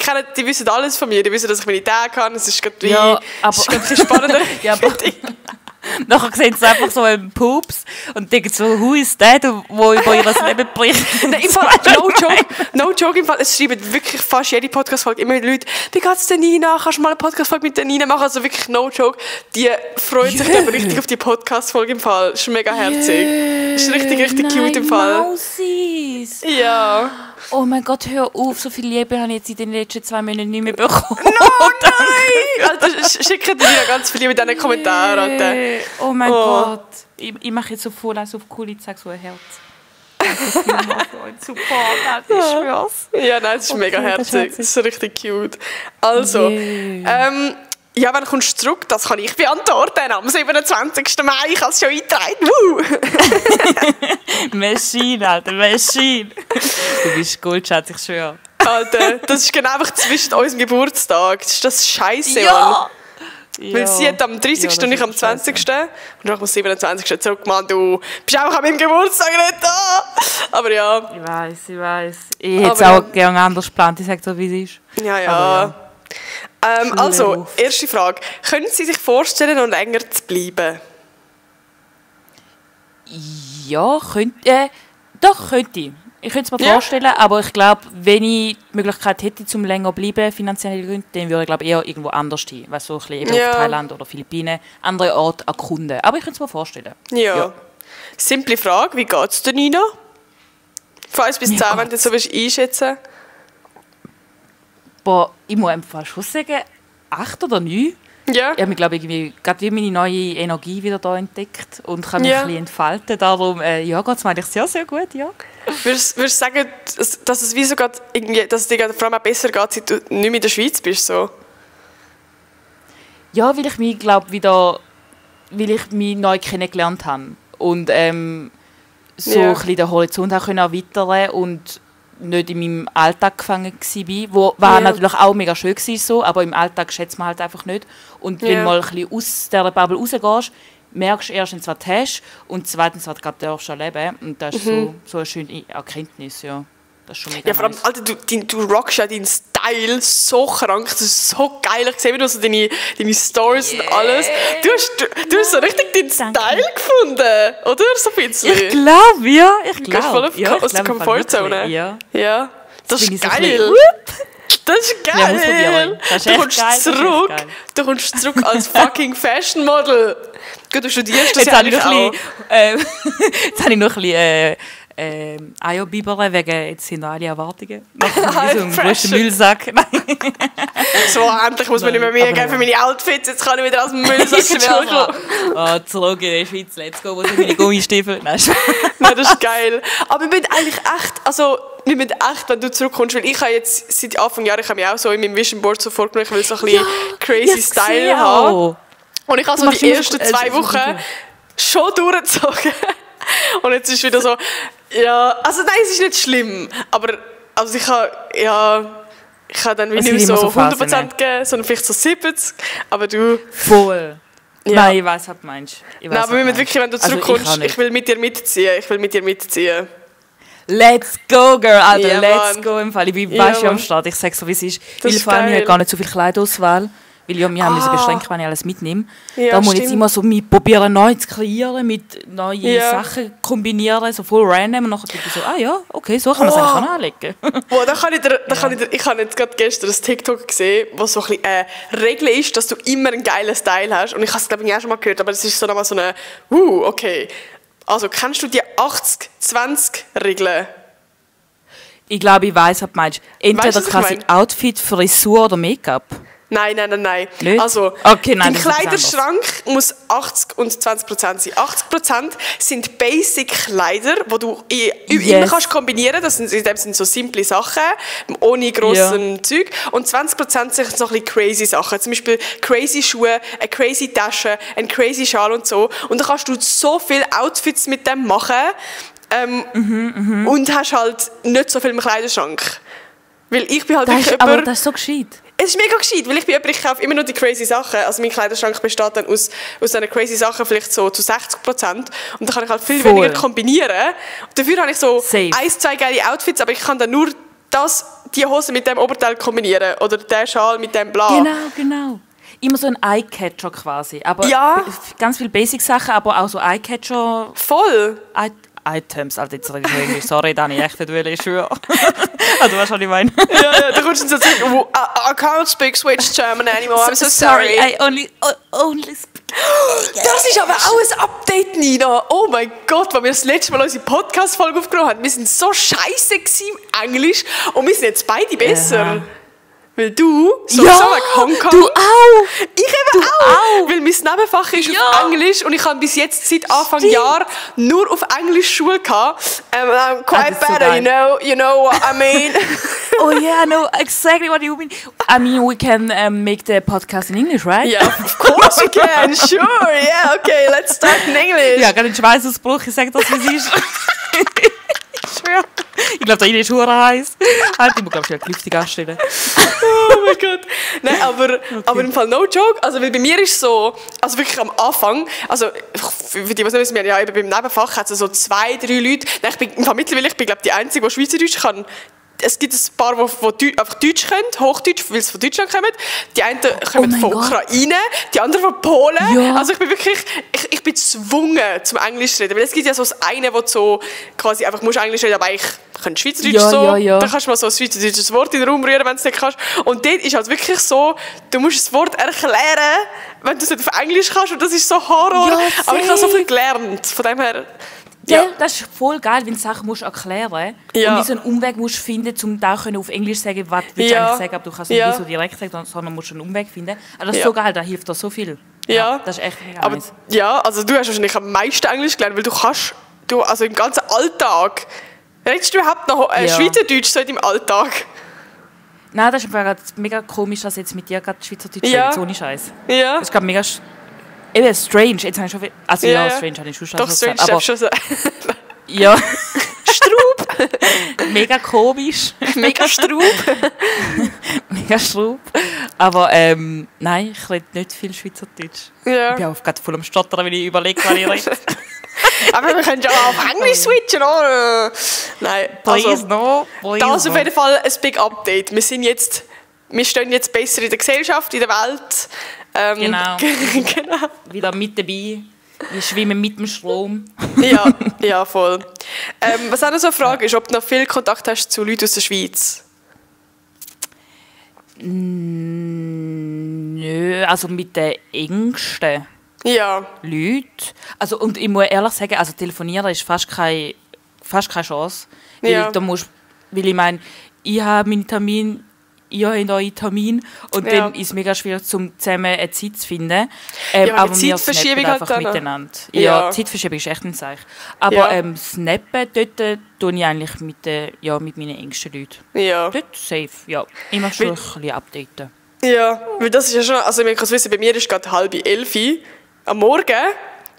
wissen alles von mir, die wissen, dass ich meine Tage habe, es ist gerade wie... Ja, aber... Es ist gerade ein bisschen spannender. Ja, aber... Nachher sehen sie einfach so einen Pups und denken so, who is that, der über ihr Leben bricht. Nein, im Fall, no joke, im Fall, es schreiben wirklich fast jede Podcast-Folge immer Leute, wie geht's denn Nina, kannst du mal eine Podcast-Folge mit der Nina machen? Also wirklich no joke, die freut sich aber richtig auf die Podcast-Folge im Fall, das ist mega herzig. Das ist richtig cute im Fall. Mausis. Ja. Oh mein Gott, hör auf, so viel Liebe habe ich jetzt in den letzten 2 Monaten nicht mehr bekommen. No, nein! Alter, schickt dir ganz viel mit diesen Kommentaren, Alter. Oh mein Gott. Ich mache jetzt so voll auf cool, ich zeige so ein Herz. Super, ich schwör's. Ja, nein, es ist mega herzig. Das ist richtig cute. Also, ja, wann kommst du zurück? Das kann ich beantworten. Am 27. Mai, ich habe es schon eingetragen. Maschine, Alter, Maschine. Du bist gut, Schatz, ich schwöre. Alter, das ist genau einfach zwischen unserem Geburtstag. Das ist das Scheiße, ja. Mann. Ja. Weil sie hat am 30. und ich am 20. Und dann am 27. zurück, Mann, du bist auch an meinem Geburtstag nicht da. Aber ja. Ich weiß. Ich hätte es auch gerne anders geplant, ich sage so, wie es ist. Ja. Also, erste Frage. Können Sie sich vorstellen, noch länger zu bleiben? Ja, könnte ich. Ich könnte es mir vorstellen, aber ich glaube, wenn ich die Möglichkeit hätte, zum länger zu bleiben, finanzielle Gründe, dann würde ich glaube eher irgendwo anders hin. Weißt, so ein bisschen eben auf Thailand oder Philippinen, andere Orte erkunden. Aber ich könnte es mir vorstellen. Ja. Simple Frage, wie geht es dir, Nina? Von 1 bis 10, wenn du so einschätzen. Boah, ich muss einfach schon sagen, 8 oder 9. Ja. Ich habe mich, glaube ich, gerade wie meine neue Energie wieder da entdeckt und kann mich ein bisschen entfalten. Darum, geht es mir eigentlich sehr, sehr gut, ja. Würdest du sagen, dass es wie so dass es dir vor allem auch besser geht, seit du nicht mehr in der Schweiz bist? So? Ja, weil ich mich, glaube weil ich mich neu kennengelernt habe. Und so ein bisschen den Horizont erweitern und nicht in meinem Alltag gefangen war, war natürlich auch mega schön war, so, aber im Alltag schätzt man halt einfach nicht. Und wenn du mal ein bisschen aus dieser Bubble rausgehst, merkst du erstens, was du hast und zweitens, was du gerade darfst erleben. Und das ist so eine schöne Erkenntnis, ja. Das ist schon mega vor allem, Alter, du rockst ja deinen Style so krank, das ist so geil. Ich sehe wieder so deine Stories und alles. Du hast so richtig deinen Style gefunden, oder? So ein bisschen. Ich glaube, ja. Du gehst voll aus der Komfortzone. Ja. Das ist so geil. Das ist geil. Du kommst zurück als fucking Fashion Model. Gut, du studierst das ja eigentlich auch. Jetzt habe ich noch ein bisschen Eierbibern wegen jetzt sind alle Erwartungen. Nach so einem grössten Müllsack. So, endlich muss man nicht mehr Mühe geben für meine Outfits. Jetzt kann ich wieder aus dem Müllsack zurückkommen. Zurück in die Schweiz, let's go. Wo sind meine Gummistiefel? Nein, das ist geil. Aber wir müssen eigentlich echt, wenn du zurückkommst, weil ich habe jetzt seit Anfang Jahr, ich habe mich auch so in meinem Vision Board so vorgenommen, ich will so ein bisschen crazy Style haben. Und ich habe so die ersten 2 Wochen schon durchgezogen. Und jetzt ist wieder so, also nein, es ist nicht schlimm, aber also ich habe dann wie nicht mehr so 100% gegeben, sondern vielleicht so 70, aber du... Voll. Ja. Nein, ich weiss, was du meinst. Nein, aber wirklich, wenn du zurückkommst, also ich will mit dir mitziehen. Let's go, girl, Alter, let's go im Fall. Ich bin am Start, ich sage so, wie es ist. Weil vor allem, ich habe gar nicht so viel Kleidauswahl. Weil wir müssen beschränken, wenn ich alles mitnehme. Da muss ich jetzt immer so probieren, neu zu kreieren, mit neuen Sachen kombinieren, so voll random. Und dann denke ich so, okay, so kann man es eigentlich auch anlegen. Ich habe jetzt gerade gestern ein TikTok gesehen, wo so ein bisschen eine Regel ist, dass du immer einen geilen Style hast. Und ich habe es, glaube ich, auch schon mal gehört, aber es ist so nochmal so eine, okay. Also, kennst du die 80-20-Regel. Ich glaube, ich weiss, was du meinst. Entweder Weißt du, was ich quasi meine? Outfit, Frisur oder Make-up. Nein. Nicht? Also, Okay, nein, dein das ist Kleiderschrank muss 80 und 20% sein. 80% sind Basic-Kleider, die du immer kannst kombinieren kannst. Das sind so simple Sachen, ohne grossen Zeug. Und 20% sind so ein bisschen crazy Sachen. Zum Beispiel crazy Schuhe, eine crazy Tasche, ein crazy Schal und so. Und dann kannst du so viele Outfits mit dem machen und hast halt nicht so viel im Kleiderschrank. Weil ich bin halt wirklich Aber das ist so gescheit. Es ist mega gescheit, weil ich kaufe immer nur die crazy Sachen. Also mein Kleiderschrank besteht dann aus diesen crazy Sachen vielleicht so zu 60%. Und dann kann ich halt viel weniger kombinieren. Und dafür habe ich so Safe. 1-2 geile Outfits, aber ich kann dann nur die Hose mit dem Oberteil kombinieren. Oder den Schal mit dem bla. Genau. Immer so ein Eyecatcher quasi. Aber Ja. ganz viele Basic-Sachen, aber auch so Eyecatcher... Voll. Items, also jetzt rede ich Englisch. Sorry, Dani, echt nicht will, ich schwöre. Also, weißt du, was ich meine? Ja, da kommst du so sagen, oh, I can't speak Swedish German anymore, I'm so sorry. I only speak... Das ist aber auch ein Update, Nina. Oh mein Gott, als wir das letzte Mal unsere Podcast-Folge aufgenommen haben, wir sind so scheiße im Englisch und wir sind jetzt beide besser. Weil du, Hongkong... du auch! Ich eben auch! Weil mein Nebenfach ist auf Englisch und ich habe bis jetzt seit Anfang Jahr nur auf Englisch Schule gehabt. I'm quite das ist so better, geil. you know what I mean. Oh yeah, I know exactly what you mean. I mean, we can make the podcast in English, right? Yeah, of course we can, sure, yeah, okay, let's start in English. Ja, gerade ein Schweißausbruch, ich sage das, wie es ist. Ich schwöre. Ich glaube, da ist hure heiß. Halt, ich muss, glaube ich, eine Lüftung anstellen. Oh mein Gott. Nein, aber im Fall no joke. Also, weil bei mir ist so, also wirklich am Anfang, also für die, was nicht wissen, wir ja eben beim Nebenfach hat es so 2-3 Leute. Nein, ich bin im Fall mittlerweile, ich bin glaube die Einzige, die Schweizerdeutsch kann. Es gibt ein paar, die einfach Deutsch können, Hochdeutsch, weil sie von Deutschland kommen. Die einen kommen von Ukraine, die anderen von Polen. Ja. Also ich bin wirklich, ich bin gezwungen, zum Englisch zu reden. Weil es gibt ja so das eine, wo du so quasi einfach musst Englisch reden, aber ich kann Schweizerdeutsch Ja. Dann kannst du mal so ein schweizerdeutsches Wort in den Raum rühren, wenn du es nicht kannst. Und dort ist halt wirklich so, du musst das Wort erklären, wenn du es nicht auf Englisch kannst. Und das ist so Horror. Ja, aber ich habe so viel gelernt. Von dem her... Ja, das ist voll geil, wenn du Sachen musst erklären musst. Ja. Und wie so einen Umweg musst finden, um da auf Englisch zu sagen, was willst du eigentlich sagen, aber du kannst es nicht so direkt sagen, sondern musst einen Umweg finden. Also das ist so geil, da hilft dir so viel. Ja. Das ist echt mega Aber nice. ja, also du hast wahrscheinlich am meisten Englisch gelernt, weil also im ganzen Alltag, redest du überhaupt noch Schweizerdeutsch so im Alltag? Nein, das ist einfach mega komisch, dass jetzt mit dir gerade Schweizerdeutsch Ja. redet, ohne Scheiß. Ja. Das ist gerade mega... Eben strange, jetzt habe ich schon viel... Also ja, strange habe ich schon Doch, gesagt. strange Aber schon sagen. ja. Strub! Mega komisch. Mega Strub. Mega Strub. Aber nein, ich rede nicht viel Schweizerdeutsch. Ja. Ich bin auch gerade voll am Stottern, wenn ich überlege, was ich rede. Aber wir können ja auch auf Englisch switchen, oder? Nein, Please no. Das ist auf jeden Fall ein Big Update. Wir stehen jetzt besser in der Gesellschaft, in der Welt. Genau. Genau. Wieder mit dabei. Wir schwimmen mit dem Strom. Ja, voll. Was auch noch so eine Frage ist, ob du noch viel Kontakt hast zu Leuten aus der Schweiz? Nö, also mit den engsten Leuten. Also, und ich muss ehrlich sagen, also telefonieren ist fast keine Chance. Weil ich meine, ich habe meinen Termin, ihr habt euren Termin und dann ist es mega schwierig, zusammen eine Zeit zu finden. Aber wir snappen einfach halt miteinander. Ja, Zeitverschiebung ist echt ein Zeichen. Aber snappen, dort tue ich eigentlich mit meinen engsten Leuten. Ja. Dort safe, ja. Immer schon ein bisschen updaten. Ja, weil das ist ja schon, also ich kann wissen, bei mir ist es gerade 10:30 am Morgen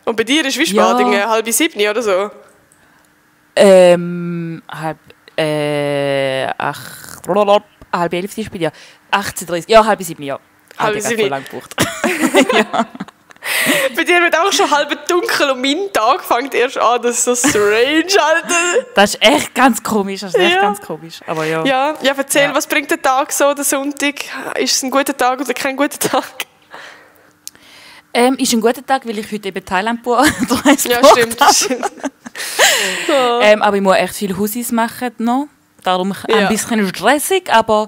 und bei dir ist wie spät, 6:30 oder so? 11:30 ist bei dir. 18:30, ja, 6:30, ja. 6:30. Voll lang gebraucht. Ja. Bei dir wird auch schon halb dunkel und mein Tag fängt erst an. Das ist so strange, Alter. Das ist echt ganz komisch. Ganz komisch. Aber ja. Ja, erzähl, was bringt der Tag so, der Sonntag? Ist es ein guter Tag oder kein guter Tag? Ist ein guter Tag, weil ich heute eben Thailand Ja, stimmt. Aber ich muss echt viele Hausis machen noch. Darum ein bisschen stressig, aber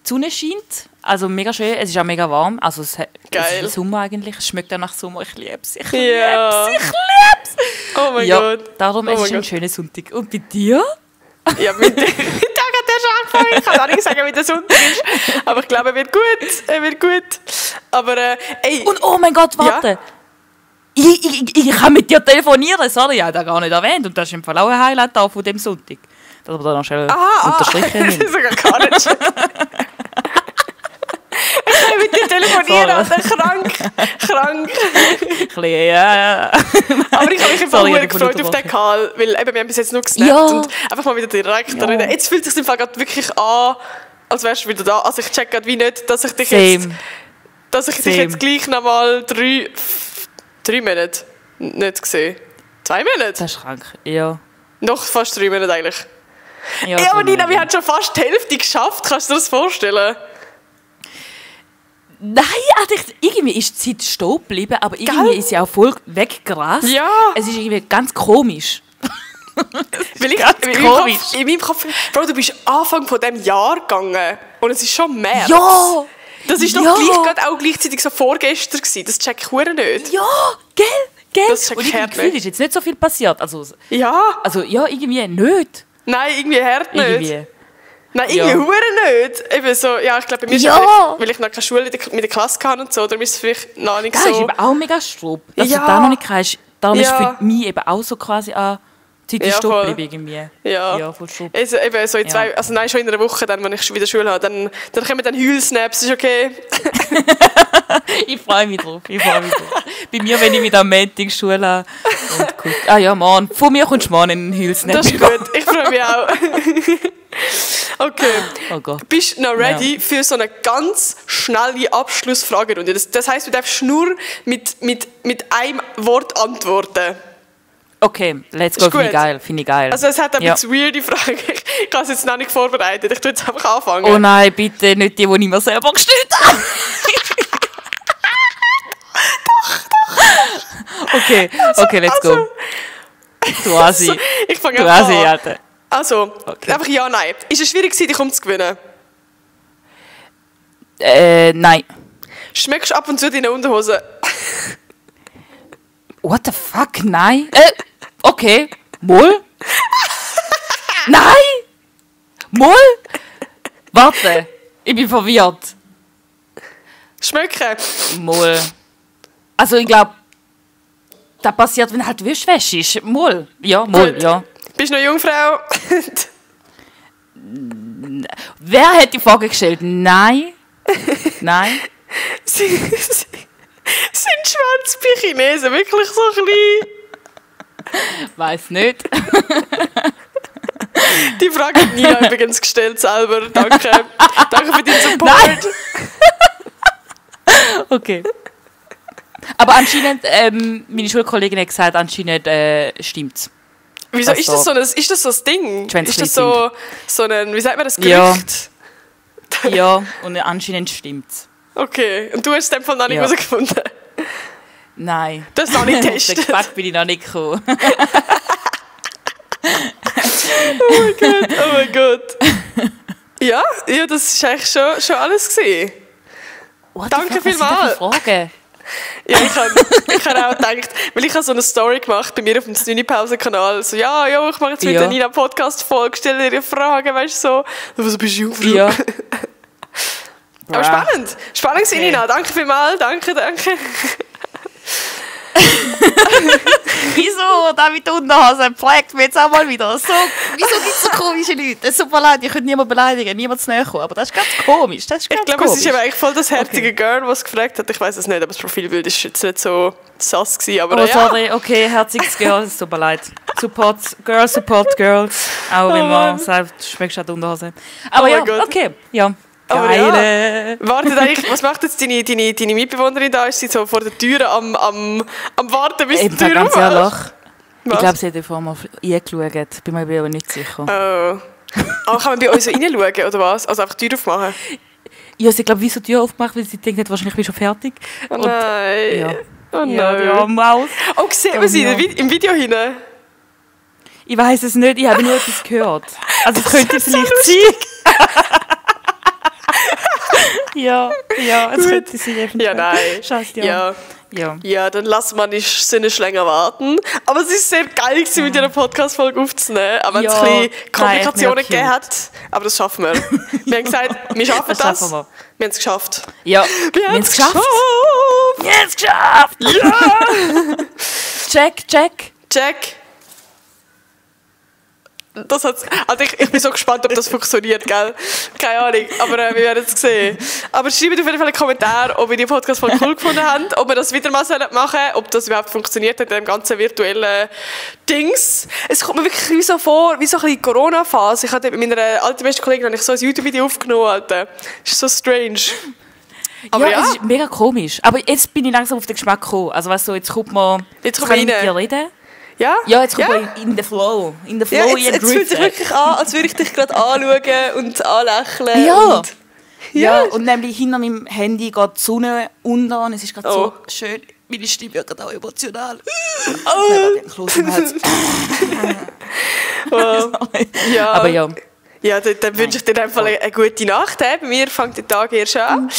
die Sonne scheint. Also mega schön. Es ist auch mega warm. Also es Geil. ist Sommer eigentlich. Es schmeckt auch nach Sommer. Ich liebe es. Ich Ja. liebe es. Oh mein Ja, Gott. darum Oh ist mein es ein Gott. schöner Sonntag. Und bei dir? Ja, mit dem Tag hat er schon angefangen. Ich kann auch nicht sagen, wie der Sonntag ist. Aber ich glaube, er wird gut. Er wird gut. Aber, ey. Und oh mein Gott, warte. Ja? Ich kann mit dir telefonieren. Sorry, ich habe das gar nicht erwähnt. Und das ist im Fall auch ein Highlight da von dem Sonntag. Dass wir da noch schnell unterstrichen Das ist sogar gar nicht. Ich kann mit dir telefonieren, Alter. Krank. Ja. Aber ich habe mich einfach Sorry, sehr ich bin gefreut auf den Karl, weil eben, wir haben bis jetzt nur gesnappt Ja. und einfach mal wieder direkt reden. Jetzt fühlt es sich im Fall gerade wirklich an, als wärst du wieder da. Also ich check gerade wie nicht, dass ich dich jetzt gleich noch mal 3 Monate nicht gesehen. 2 Monate? Das ist krank. Ja. Noch fast 3 Monate eigentlich. Ja, Ja, aber Nina, wir haben schon fast die Hälfte geschafft. Kannst du dir das vorstellen? Nein, also irgendwie ist die Zeit stehen geblieben, aber irgendwie Gell? ist sie auch voll weggerast. Ja. Es ist irgendwie ganz komisch. Weil ich, Ganz komisch. in meinem Kopf, Bro, du bist Anfang von diesem Jahr gegangen und es ist schon März. Ja! Das ist doch Ja. auch gleichzeitig so vorgestern gewesen. Das check ich verdammt nicht. Ja, gell? Das check Und ich ich habe hart das Gefühl, nicht. ist jetzt nicht so viel passiert. Also Ja, ja, irgendwie nicht. nein, irgendwie hart nicht. Irgendwie. Nein, Ja. irgendwie verdammt nicht. Eben so, ja, ich glaube, bei mir ist Ja. es vielleicht, weil ich noch keine Schule mit der Klasse hatte und so, darum ist es vielleicht noch nicht Das ist so. eben auch mega strub. Dass Ja. du da noch nicht kannst. Darum ist Ja. für mich eben auch so quasi die Zeit Ja, ist stehen voll. geblieben irgendwie. Ja, Ja, voll strub. also, eben so in Ja. 2, also nein, schon in einer Woche, dann, wenn ich schon wieder Schule habe, dann kommen dann Heulsnaps, ist okay. Ich freue mich drauf. Bei mir, wenn ich mit am Montag Schule habe. Und guck. Ah ja, Mann. Von mir kommst du morgen in den Hilfsnap. Das ist gut, ich freue mich auch. Okay. Oh Gott. Bist du noch ready für so eine ganz schnelle Abschlussfragerunde? Das heisst, du darfst nur mit einem Wort antworten. Okay, let's go. Ist Finde ich gut. geil. Finde ich geil. Also es hat eine Ja. bisschen weirde Frage. Ich habe es jetzt noch nicht vorbereitet. Ich tue jetzt einfach anfangen. Oh nein, bitte nicht die ich mir selber gestellt habe. Okay, let's go. Du Asi. Ich fange Du einfach Asi, an. Alter. Also, Okay. einfach ja, nein. Ist es schwierig gewesen, dich umzugewinnen? Nein. Schmeckst du ab und zu deine Unterhose? What the fuck? Nein. Okay. Moll? Nein! Moll? Warte. Ich bin verwirrt. Schmecken? Moll. Also ich glaube, das passiert, wenn halt Wäsche ist. Moll. Ja, Moll, Gut. ja. Bist du noch Jungfrau? Wer hat die Frage gestellt? Nein. Nein. Sind schwarze Chinesen wirklich so klein? Weiß nicht. Die Frage hat Nina übrigens gestellt selber. Danke. Danke für deinen Support. Okay. Aber anscheinend, meine Schulkollegin hat gesagt, anscheinend stimmt's. Wieso Das ist das, ist das so ein Ding? Ist das so ein, wie sagt man das, Gerücht? Ja, und anscheinend stimmt's. Okay, und du hast es in dem Fall noch nicht Ja. herausgefunden? Nein. Das noch nicht Auf den getestet. Geschmack bin ich noch nicht gekommen. Oh mein Gott. Ja, das war eigentlich schon alles gewesen. What the Danke fuck, was sind vielmals. das für Fragen? Ja, ich habe auch gedacht, weil ich habe so eine Story gemacht bei mir auf dem Snüni-Pause-Kanal. So, ja, ich mache jetzt mit der Nina Podcast-Folge, stelle dir Fragen, weißt du, so. Was bist du Jungfrau? Ja. Aber spannend. Spannend gewesen, Okay. Nina. Danke vielmals. Danke. Wieso? David Unterhose pflegt mich jetzt auch mal wieder. So, wieso gibt es so komische Leute? Es tut mir leid, ich könnte niemanden beleidigen, niemand zu näher kommen. Aber das ist ganz komisch. Das ist ganz Ich glaube, es komisch. ist aber eigentlich voll das herzige Girl, was es gefragt hat. Ich weiß es nicht, aber das Profilbild ist jetzt nicht so sass gewesen. Aber Oh, ja. sorry, okay, herziges Girl, es tut mir leid. Support Girls. Auch wenn man Mann. sagt, schmeckst du die Unterhose. Aber Oh ja, mein Gott. okay, ja. Aber Geile. Wartet eigentlich, was macht jetzt deine Mitbewohnerin da? Ist sie so vor der Tür am Warten, bis die Eben, Tür ganz aufmacht? ehrlich. Ich Was? glaube, sie hat davor mal eingeschaut. Bin mir aber nicht sicher. Oh. Aber kann man bei uns so reinschauen, oder was? Also einfach die Tür aufmachen? Ja, sie glaube, wie so die Tür aufgemacht, weil sie denkt, wahrscheinlich bin ich schon fertig. Oh nein. Ja. Oh nein. Ja, die arme Maus. Oh, sieht man sie Ja. im Video hinten? Ich weiß es nicht, ich habe nur etwas gehört. Also es könnte ist so vielleicht sein. Ja, es könnte sein. Eventuell. Ja, nein. Scheiße, Ja, dann lassen wir nicht so nicht länger warten. Aber es ist sehr geil gewesen, mit dieser Podcast-Folge aufzunehmen, auch wenn es ein bisschen Komplikationen gegeben hat. Aber das schaffen wir. Wir haben gesagt, wir schaffen das. Wir haben es geschafft. Ja, wir haben es geschafft. Wir haben es geschafft. Ja. Check. Das hat's, also ich bin so gespannt, ob das funktioniert, gell? Keine Ahnung, aber wir werden es sehen. Aber schreibt auf jeden Fall einen Kommentar, ob ihr die Podcast-Folge cool gefunden habt, ob wir das wieder mal machen sollen, ob das überhaupt funktioniert hat in dem ganzen virtuellen Dings. Es kommt mir wirklich wie so vor, wie so ein bisschen Corona-Phase. Ich hatte mit meiner alten besten Kollegin so ein YouTube-Video aufgenommen, Alter. Das ist so strange. Aber ja, es ist mega komisch. Aber jetzt bin ich langsam auf den Geschmack gekommen. Also weißt du, jetzt kommt man, jetzt kann ich mit dir reden. Ja? Ja, jetzt kommt man in den Flow. Jetzt fühlt sich wirklich an, als würde ich dich gerade anschauen und anlächeln. Ja. Ja, und nämlich hinter meinem Handy geht die Sonne unter und es ist gerade so schön. Meine Stimme wird gerade auch emotional. Ja. Aber ja. Ja, dann wünsche ich dir einfach eine gute Nacht. Bei mir fängt der Tag erst an.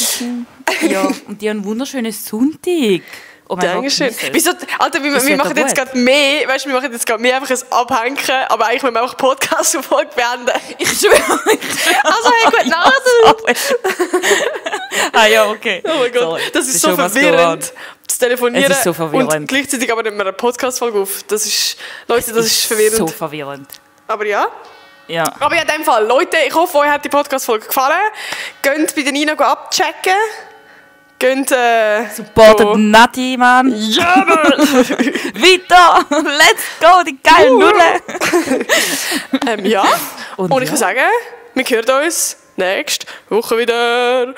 Ja, und dir einen wunderschönen Sonntag. Oh Dankeschön. Wieso, Alter, wir machen jetzt gerade mehr, weißt du, wir machen jetzt gerade mehr einfach ein Abhängen, aber eigentlich müssen wir einfach Podcast und Folge beenden. Ich schwöre. Also, hey, gute Nacht. Ja, okay. Oh mein Gott, sorry. Das ist so verwirrend. Das Telefonieren es ist so verwirrend. Und gleichzeitig aber nicht mehr eine Podcast-Folge auf. Das ist, Leute, das ist verwirrend. So verwirrend. Aber ja. Ja. Aber ja, in dem Fall, Leute, ich hoffe, euch hat die Podcast-Folge gefallen. Geht bei der Nina abchecken. Geht, supportet Nati, Mann. Ja, Mann. Weiter. Let's go, die geilen Nudeln. Ja. Und ich würde sagen, wir hören uns nächste Woche wieder.